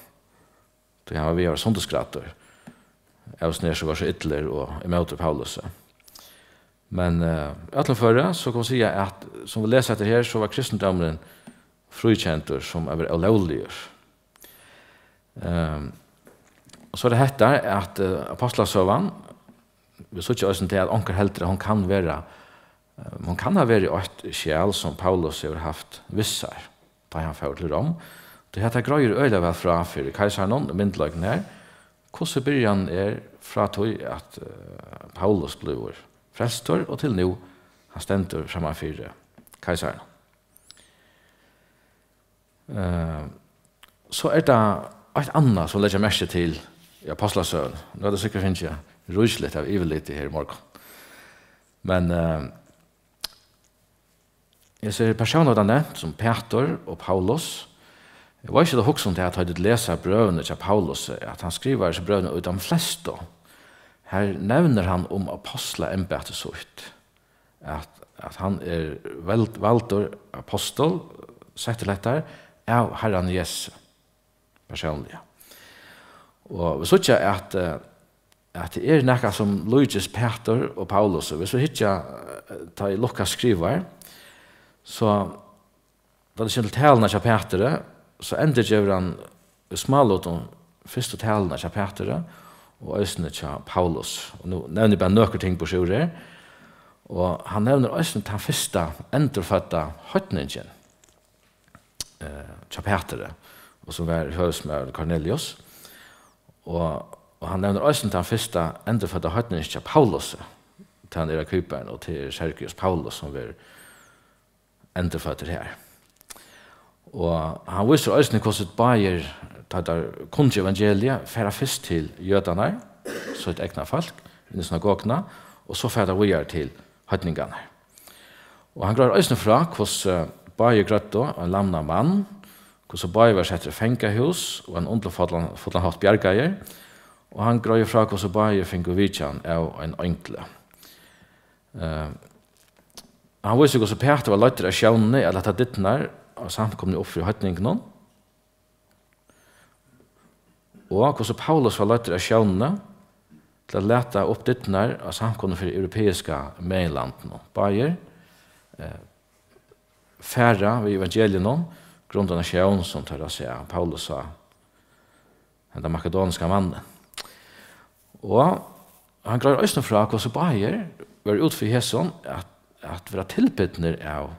Tí hann var við at verða sundurskraðdur av hesum her, sum var so illur og ímóti Paulusi. Men, eh, í øllum føri, so kann man siga, at sum vit lesa eftir her, so var kristindómurin fríkendur sum at vera ólógligur. Ehm, og so er tað hetta, at, eh, Ápostlasøgan, vit síggja eisini tað, at onkur heldur, at hon kann vera, eh, hon kann hava verið eitt skjal, sum Paulus hevur havt við sær, tá hann fór til Rom. Tí hetta greiðir øgiliga væl frá fyri keisaranum, myndugleikin her, hvussu byrjanin er frá tí, at, eh, Paulus blívur frelstur, og til nú hann stendur framman fyri keisaranum. Eh, so er tað eitt annað, sum leggja merki til í Ápostlasøguni. Nú hevur tú sikkurt fingið ríkiligt av yvirliti her í morgun. Men, eh, hesir persónar, vit hava nevnt, sum Pætur og Paulus, eg veit ikki, at hugsa um tað, at tá tit lesa brøvini hjá Paulusi, at hann skrivar hesi brøvini í teimum flestu. Her nevnir hann um ápostlaembætið sítt, at, at hann er veld-, valdur ápostul, settur til hetta, av Harranum Jesusi persónliga. Og vit síggja, at, eh, at tað er nakað, sum líkist Pætur og Paulus. Og vit so hyggja, eh, tá ið Lukas skrivar, so tá tað kemur til taluna hjá Pæturi, so endurgevur hann í smálutum fyrstu taluna hjá Pæturi og eisini hjá Paulus. Og nú nevni eg bara nøkur ting burtur úr her. Og hann nevnir eisini tann fyrsta endurfødda heidningin, eh, hjá Pæturi, og sum var høvuðsmaður Kornelius. Og, og hann nevnir eisini tann fyrsta endurfødda heidningin hjá Paulusi, tá hann er á Kipru, og tað er Sergius Paulus, sum verður endurføddur her. Og hann vísir eisini, hvussu báðir, tá teir kunnu evangeliið, fara fyrst til jødarnar, sítt egna fólk, inn í synagoguna, og so fara teir víðari til heidningarnar. Og hann greiðir eisini frá, hvussu báðir grøddu ein lamnan mann, hvussu báðir vóru settir í fangahús og á ein undurfullan, fullan hátt bjargaðir, og hann greiðir frá, hvussu báðir fingu vitjan av einum eingli. Eh, hann vísir, hvussu Pætur var leiddur av sjónini at lata dyrnar á samkomuni upp fyri heidningunum, og hvussu Paulus var leiddur av sjónini til at lata upp dyrnar á samkomuni fyri europeiska meginlandinum. Báðir, eh, fara við evangeliinum, grundan av sjón, sum teirra sá. Paulus sá henda makedoniska mannin. Og hann greiðir eisini frá, hvussu báðir vóru út fyri hesum at, at vera tilbidnir av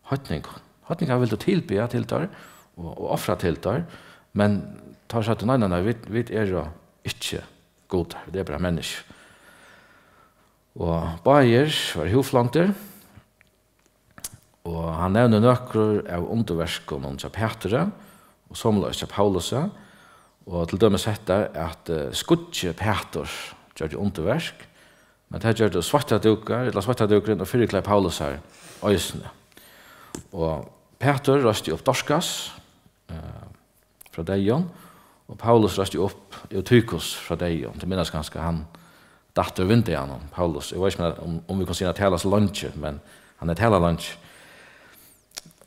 heidningum. Heidningar vildu tilbiðja til teir og, og ofra til teir, men teir søgdu: "Nei, nei, nei, vit, vit eru ikki gudar, vit eru bara menniskju." Og báðir vóru húðflongdir, og hann nevnir nøkur av undurverkunum hjá Pæturi og somuleiðis hjá Paulusi, og til dømis hetta, at, eh, skuggi Pæturs gjørdi undurverk, men tað gjørdu sveittadúkar, ella sveittadúkurin og fyrriklæði Paulusar eisini. Og Pætur reisti upp Dorkas, eh, frá deyðum, og Paulus reisti upp Eutykus frá deyðum. Tit minnast kanska, hann datt úr vindeyganum, Paulus. Eg veit ikki, um, um vit kunnu siga, hann hevur talað so leingi, men hann hevur talað leingi.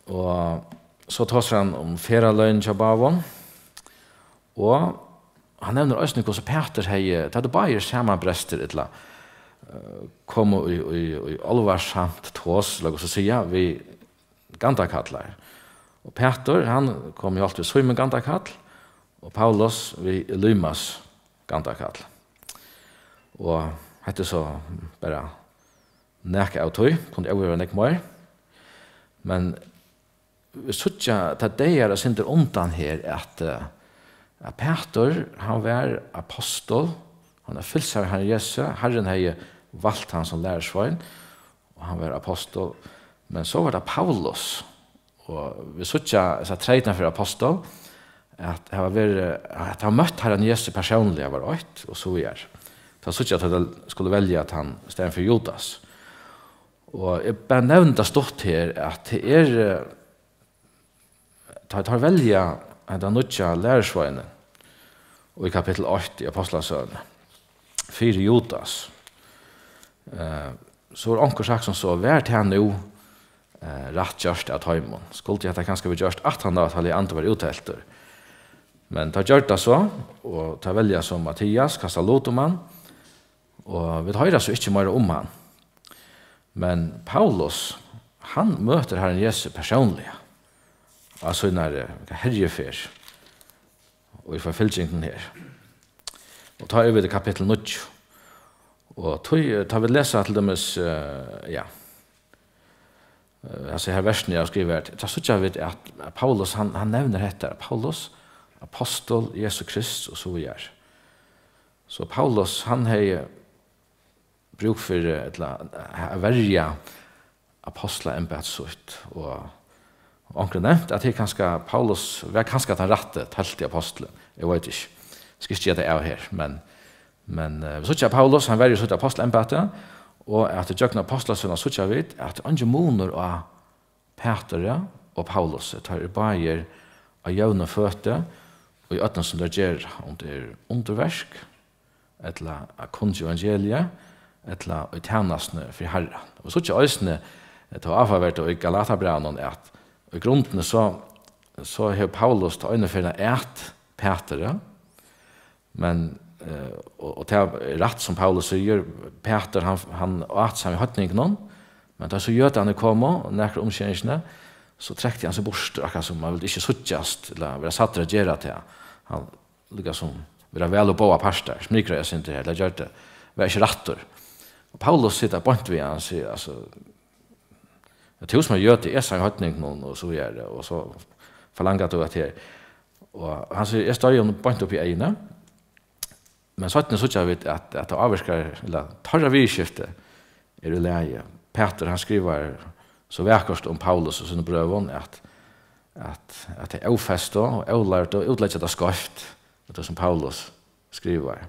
Og so tosar hann um ferðaløgini hjá báðum, og hann nevnir eisini, hvussu Pætur hevði, tað høvdu báðir samanbrestir ella, eh, komu í, í, í álvarsamt tos, lat okkum so siga, við gandakallar. Og Pætur, hann kom í holt við Símun gandakall, og Paulus við Elymas gandakall. Og hetta er so bara nakað av tí, kundi óivað verið nógv meir. Men vit síggja, tað dagar eitt sindur undan her, at, eh, at Pætur, hann var ápostul, hann hevði fylgt sær Harra Jesu, Harrin hevði valt hann sum lærisvein, og hann var ápostul. Men so var tað Paulus, og vit síggja hesa treytina fyri ápostul, at hava verið, at hava møtt Harran Jesu persónliga var eitt, og so er. Tá síggja, at teir skuldu velja tann staðin fyri Judas. Og eg bara nevni tað stutt her, at tað er, eh, tá teir velja henda nýggja lærisveinin í kapittul eitt í Ápostlasøguni fyri Judas, eh, so er onkur sagt sum so: "Var tað nú, eh, rætt gjørt av teimum? Skuldi hetta kanska verið gjørt aftan á, at Heilagi Andi var útheltur?" Men teir gjørdu tað so, og teir velja so Mattias, kasta lut um hann, og vit hoyra so ikki meira um hann. Men Paulus, hann møtir Harran Jesu persónliga á sínari herjuferð og í forfylgingini her. Og tá eru vit í kapittul níggju. Og tí, tá vit lesa til dømis, eh, ja, eh, hasi her versini eg havi skrivað her, tá síggja vit, at Paulus, hann, hann nevnir hetta, Paulus, apostul Jesu Krist, og so víðari. So Paulus, hann hevði brúk fyri, ella, at verja apostlaembæti sítt, og onkrir nevnt, at tað er kanska, Paulus var kanska tann rætti tólvti apostulin, eg veit ikki, skal ikki gera tað av her, men, men, eh, vit síggja, at Paulus, hann verjir sítt apostlaembæti, og at ígjøgnum apostlasøguna síggja vit, at eingin munur á Pæturi og Paulusi, teir eru báðir á jøvnum føti í øllum, sum teir gera, um tað er undurverk, ella at kunngera evangeliið, ella í tænastuni fyri Harran. Og síggja eisini, eh, tað áhugavert í Galatarbrævinum, at í grundini so, so hevur Paulus ta einu ferðina at Pæturi, men, eh, og, og tað er rætt, sum Paulus sigur, Pætur, hann, hann át saman við heidningunum, men tá so jødarnir komu, nakrar umskeringini, so trekti hann seg burtur, akkurát sum hann vildi ikki síggjast, ella vera sæddur at gera tað. Hann líka sum vera væl og báðar partar, smikraði eitt sindur her, ella gjørdi, var ikki rættur. Og Paulus situr beint við hann, sigur, altso, at tú sum ert jødi, át saman við heidningunum, og so víðari, og so forlangar tú at her. Og hann sigur, eg stóð honum beint upp í eyguni. Men seinni síggja vit, at, at tað ávirkar, ella teirra viðurskifti er í lagi. Pætur, hann skrivar so vakurt um Paulus og sínum brøvum, at, at, at tey ófestu og ólærdu útleggja tað skeivt, tað sum Paulus skrivar.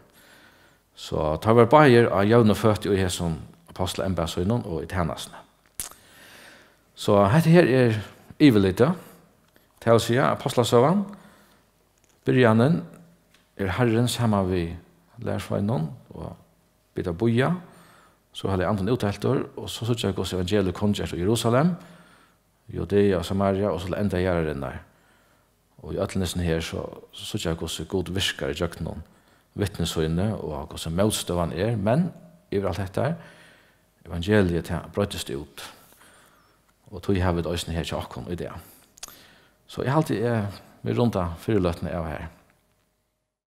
So teir vóru báðir á jøvnum føti í hesum apostlaembæti sínum og í tænastuni. So hetta her er yvirlitið, tað vil siga, Apostlasøgan, byrjanin er Harrin saman við lærisveinunum, og vit bíða, so er Heilagi Andin útheltur, og so síggja vit, hvussu evangeliið er kunngert í Jerusalem, Judea og Samaria, og so til enda jarðarinnar. Og í øllum hesum her, so, so síggja vit, hvussu Gud virkar í gjøgnum vitni síni, og hvussu mótstøðan er, men yvir alt hetta, evangeliið, tað broytist út. Og tí hava vit eisini her hjá okkum í dag. So eg haldi, eg vil runda fyriløtuna av her.